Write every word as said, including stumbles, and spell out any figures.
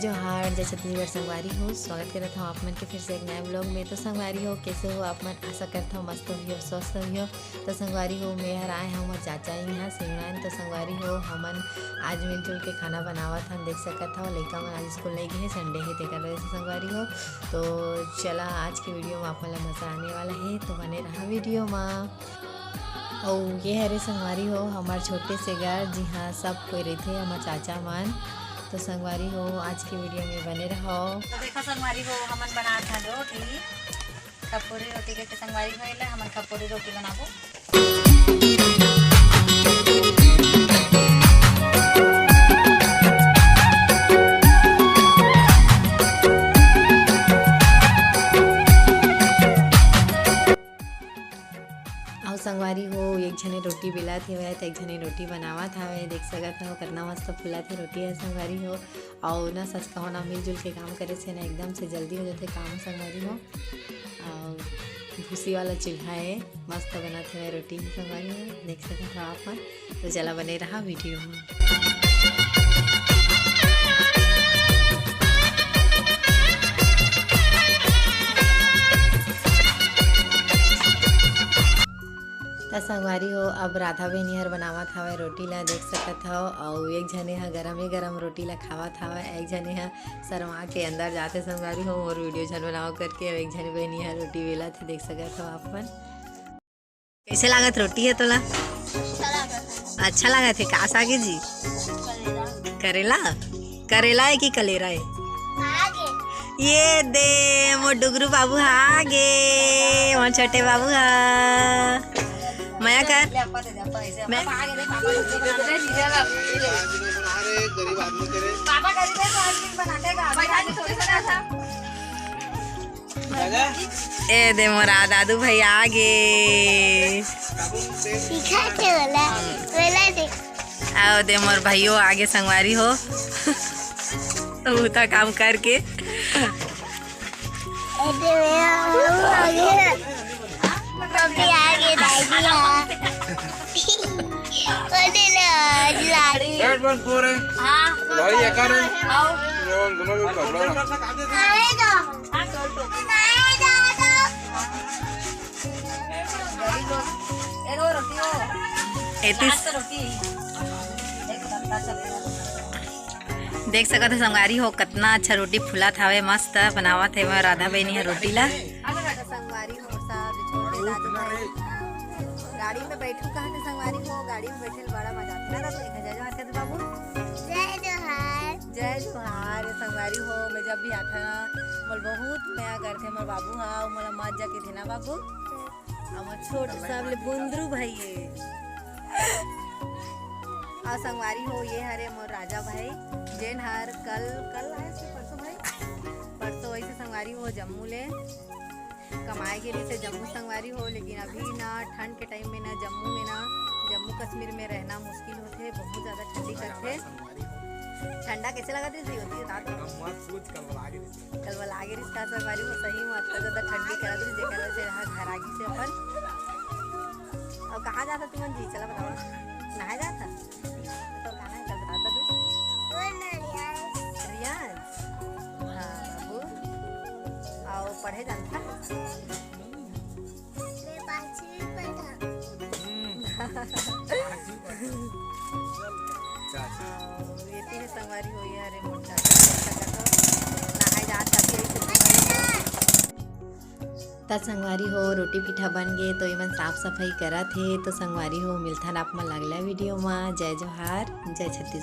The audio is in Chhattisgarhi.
जोहार, जय छत्तीसगढ़ संगवारी हो, स्वागत करत हव आप मन के फिर से एक नया vlog में। तो संगवारी हो, कैसे हो आप मन? आशा करत हव मस्त होइहो, स्वस्थ होइहो। तो संगवारी हो, मैं हर आए हव मोर चाचा इहाँ सेवनान। तो संगवारी हो, हमन आज मिलजुल के खाना बनावत हन, देख सकत हव। लइका मन आज स्कूल नइ गे हे, Sunday हे, तेकर वजह से संगवारी हो। तो चला, आज के video में आप मन ला मजा आने वाला हे, तो बने रहा video में। अउ ये हरे संगवारी हो, हमर छोटे से घर, जिहाँ सब कोई रहिथे, हमर चाचा मन। तो संगवारी हो, आज के video में बने रहो। तो देखो संगवारी हो, हमन बनात हन रोटी, खपुरी रोटी के संगवारी हो, एला हमन खपुरी रोटी बनाबो। अउ संगवारी हो, एक झने रोटी बेलत हेवय, त एक झने रोटी बनावत हवय। देख सकत हव, कतना मस्त फूलत हे रोटी ह संगवारी हो। अउ ना, सच कहो ना, मिलजुल के काम करे से ना, एकदम से जल्दी हो जाथे काम संगवारी हो। अउ भूसी वाला चूल्हा हे, मस्त बनत हेवय रोटी ह संगवारी हो, देख सकत हव आप मन। तो चला, बने रहा video में। त संगवारी हो, अब राधा बहिनी हर बनावत हवय रोटी ला, देख सकत हव। अउ एक झने ह गरमे गरम रोटी ला खावत हवय, एक झने ह शर्मा के अंदर जाथे संगवारी हो, मोर video झन बनाओ करके। अउ एक झने बहिनी ह रोटी बेलत हे, देख सकत हव आप मन। कैसे लागत रोटी है तोला? अच्छा लागत है। का साग है जी? करेला। करेला है कि कलेरा है? ये दे, मोर डुगरू बाबू हा आ गे, मोर छोटे बाबू हा। मया कर। मैं ए दे मोरा दादू भाई आ गे। सीखा के बोला, बोला दे। आओ दे मोर भाइयों आ गे संगवारी हो। उता काम करके। ए दे मेरा बाबू आ गे। मम्मी आ गे, दादी आ। ओ दे लो, लाड़ी। एट वन फोर है। हाँ। भाई, ये कर रहे हैं? आओ। ये दोनों लोग पकड़ो ना। आएगा। देख सकत हो संगवारी हो, कतना अच्छा रोटी फूलत हावे, मस्त बनावत हे राधा बहिनी ह रोटी ला। संगवारी हो, सब छोटे दादू भाई गाड़ी में बैठू कहा थे संगवारी हो, गाड़ी में बैठे बड़ा मजा आता है। जय जोहार। जय जोहार संगवारी हो, मैं जब भी आता ना, मोला बहुत मया करथे मोर बाबू हा, मोला मात जाके थे ना बाबू। हमर छोट सबले बुंदरू भाई हे। अउ संगवारी हो, ये हरे मोर राजा भाई, जेन हर कल, कल आए से परसों भाई, परसों ऐसे संगवारी हो जम्मू ले कमाए गे रहिसे जम्मू संगवारी हो, लेकिन अभी ना ठंड के टाइम में ना जम्मू में ना, जम्मू कश्मीर में रहना मुश्किल होथे, बहुत ज्यादा ठंडी करथे। ठंडा कैसे लगत रहिस जी? होती बता तो। कल वाला आगे रिश्ता संगवारी में सही में अतना ज्यादा ठंडी करत रहिस, जेकर वजह से यहाँ घर आगी से अपन। अउ कहाँ जाता तुमन जी? चला बताओ। नहाए जाता? तो कहाँ है? चल बता दे तू। रियान? हाँ, बाबू। अउ पढ़े जाता? मैं पाँचवीं पढ़ा। हम्म। पाँचवीं पढ़ा। चाचा। हाँ, ये तीन संगवारी हो, ये हरे मोटा। नहाए जात तभी ऐसे संगवारी हो। त संगवारी हो, रोटी पीठा बन गे, तो एमन साफ सफाई करत हे। तो संगवारी हो, मिलथन आप मन अगला video मा। जय जोहार, जय छत्तीसगढ़।